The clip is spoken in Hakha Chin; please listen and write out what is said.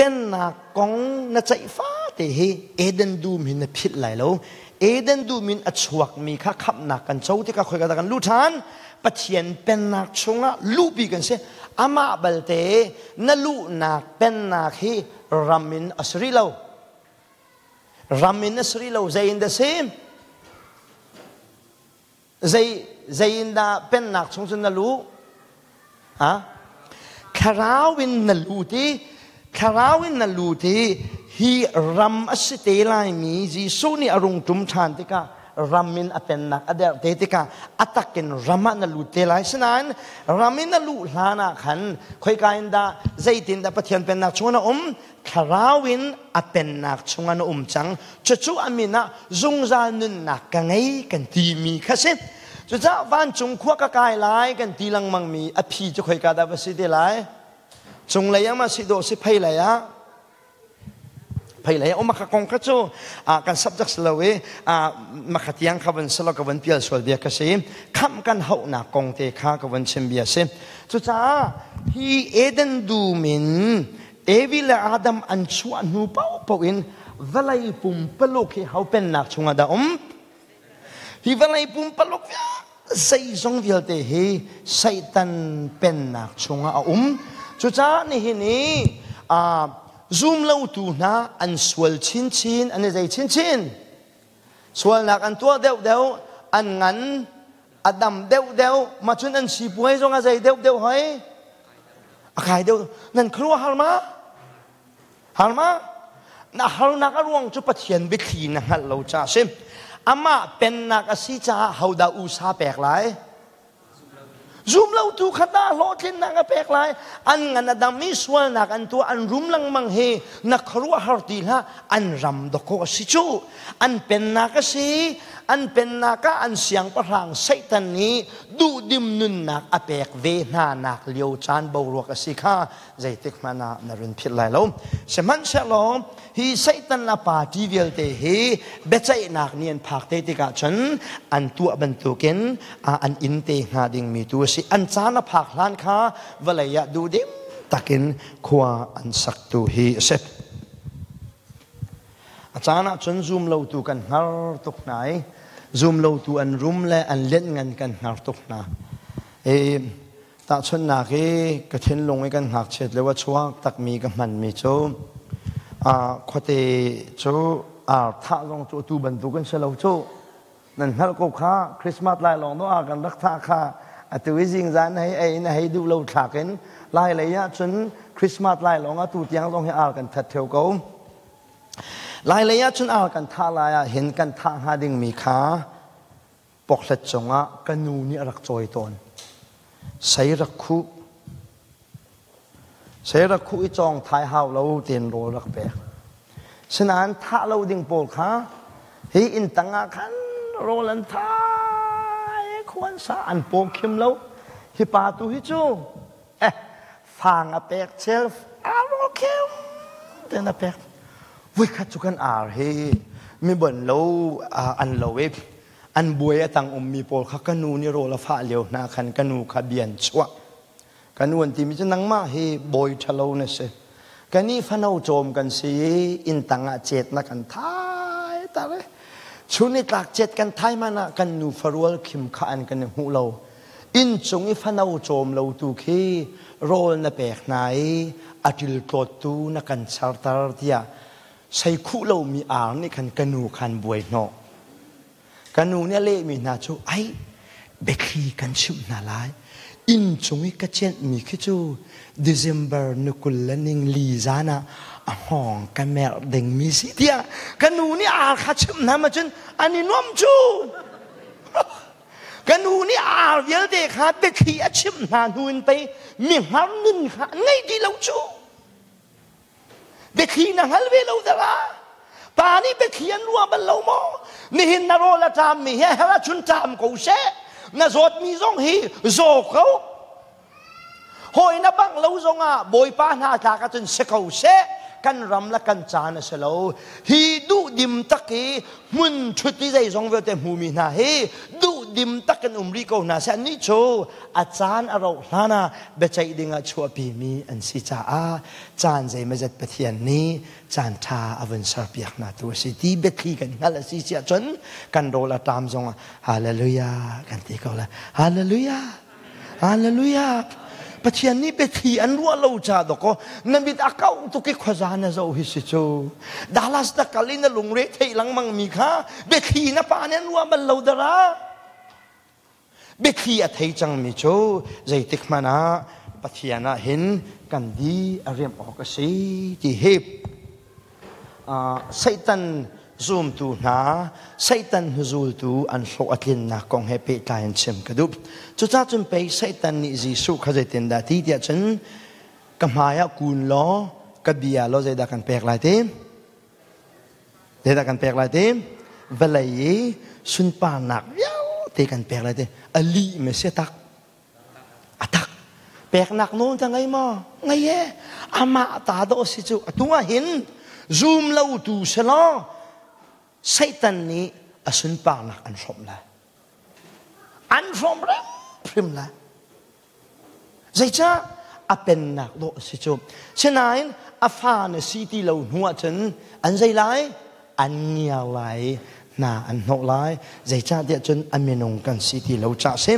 Pennak kong na ceih fate hi Eden dum hin na philh lai lo. Eden dum in a chuakmi kha khamhnak kan co tikah khoika dah kan luh ṭhan? Pathian pennak chungah luhpi kan si. Amah balte na luhnak pennak hi ram in a si rih lo. Ram in a si rih lo. Zei in dah si? Zei zei in dah pennak chung cun na luh? Ha? Thlarau in na lut i thlarau in na lut i hi ram a si te laimi Jesuh nih a rung ṭum ṭhan tikah ram in a pennak a derh te tikah a tak in ram ah na lut te lai. Sinain ram in na luh hlan ah khan khoika in dah zeitin dah Pathian pennak chung na um? Thlarau in a pennak chungah na um cang. Cucu a min ah zungzal nunnak ka ngei kan timi kha si. Cucaah vancung khua ka kai lai kan ti lengmang mi a phi cu khoika dah va si te lai? Cunglei ah ma si dawh si phei lei ah? Phei lei ah um ka kong kha cu kan subject si lo i makha tiang kha van si lo ka van pial sual bia ka si. Khamh kan hauhnak kong te kha ka van chim bia si. Cucaah hi Eden dum in Evi le Adam an chuah hnu paohpaoh in vawlei pumpaluk hi ho pennak chungah dah um? Hi vawlei pumpaluk zeizong vialte hi Satan pennak chungah a um. Cucaah nihin i zum lotu hna an sual chinchin, an i zei chinchin. Sualnak an tuah deuhdeuh, an ngan a dam deuhdeuh, ma cun an sipuai zong a zei deuhdeuh hoi. A kai deuh. Nan khuaruah har ma? Har ma? Na harnak a ruang cu Pathian biathli na hngalh lo ca a si. Amah pennak a si caah hodah usa pek lai? Zumlotu kha dah hlawhtlinnak a pek lai? An ngan a dam i sualnak an tuah, an rum lengmang hi na khuaruahhar ti hlah. An ram dawkaw a si cu. An pennak a si. An pennak ah an siangpahrang Satan nih duhdim nunnak a pek ve hna nak lio caan boruak a si kha zeitik hmanh ah na run philh lai lo. Sihmanhsehlaw hi Satan a party vialte hi biaceihnak nih an phak te tikah cun an tuah bantukin an inn te hnga dingmi tu a si. An caan a phak hlan kha vawlei ah duhdim takin khua an sak tu hi a si. A caan ah cun zum lotu kan hngar tuk hna i zum lotu an rum le an lianhngan kan hngar tuk hna. I Tahchunhnak i ka thinlung i kan ngakchiat lio a chuak takmi ka hmanmi cu khuate cu ar thah zong cu atu bantuk an si lo cu. Nan hngalh ko kha Christmas lai lawng no ar kan rak thah kha atu i zingzan hei ei in hei duh lo thlak in lai lei ah cun Christmas lai lawng atu tiang zong hi ar kan that theo ko. Lai lei ah cun ar kan thah lai ah hin kan thah hnga dingmi kha Pokhlet cungah ka nu nih a rak cawi tawn. Sei rak khuh. Sei rak khuh i cawng thai hau lo tein rawl rak pek. Sinain thah lo ding pawl kha hi inn tang ah khan rawl an thai khuan sa an paw khim lo. Hi pa tu hi cu eh fang a pek chel a rawl khim ten a pek. Voikhat cu kan ar hi mi bon lo an lo i an buai a tang ummi pawl kha ka nu nih rawl a fah lio hna khan ka nu kha bia an chuah. Ka nu an timi cu nangmah hi bawi ṭhalo na si. Kan i fano cawm kan si i inn tang ah cet na kan thai tar i chun i tlak cet kan thai man ah kan nu farual khim kha an kan i hmuh lo. Inn cung i fano cawm lo tu khi rawl na pek hna i a ṭiltlawttu na kan charter tiah sei khuh lomi ar nih khan ka nu khan buai hnawh. Ka nu nih a lehmi hna cu ai biathli kan chimh hna lai. Inn cung i ka cianhmi khi cu December ni 20 le ning li zan ah a hngawng ka merh dingmi si tiah ka nu nih ar kha chimh hna ma cun an i nuam cu. Ka nu nih ar vialte kha biathli a chimh hna hnu in pei mi hngar nun kha an ngei ti lo cu. Biathli na hngal ve lo dara. Pa nih biathli an ruah bal lo maw? Nihin na rawl a ṭammi hi her ahcun ṭam ko seh. Na zawtmi zong hi zaw ko. Hawi na bangh lo zongah Bawipa hna tlak ahcun si ko seh. Kan ram le kan caan a si lo. Hi duhdim tak i hmun ṭhut i zeizong vialte hmumi hna hi duh dim takin um rih ko hna seh. Annih cu a caan a rauh hlan ah biaceih dingah chuahpimi an si caah caan zeimawzat Pathian nih caan ṭha a vun serpiak hna tu a si ti biathli kan hngalh a si si ahcun kan rawl a ṭam zongah hallelujah kan ti ko lai. Hallelujah! Hallelujah! Pathian nih biathli an ruah lo ca dawkaw na mit a kauh tuk i khuaza na zoh hi si cu. Dallas na kal i na lungre theih lengmang mi kha biathli na pa nih an ruah bal lo dara. Biathli a thei cangmi cu zeitik hmanh ah Pathian ah hin kan di a riamh awk a si ti hi Satan zumtu hna, Satan hnuzultu an hlawh a tlinnak kong he pehtlai in chim ka duh. Cucaah cun pei Satan nih Jesuh kha zeitindah ti tiah cun ka hmai ah kun law ka bia law zeidah kan pek lai ti? Zeidah kan pek lai ti? Vawlei i sunparnak vialte kan pek lai ti. A lih me si tak. A tak. Peknak nawl ta ngei maw? Ngei e. Amah ta dawh si cu. Atu ah hin zum lo tu selaw Satan nih a sunparnak an hrawmh lai. An hrawm hrimhrim lai. Zeicah? A pennak dawh a si cu. Sinain a fa na si ti lo hnu ahcun an zei lai? An ngiar lai, hna an hnawh lai. Zeicahtiah cun a minung kan si ti lo cah si.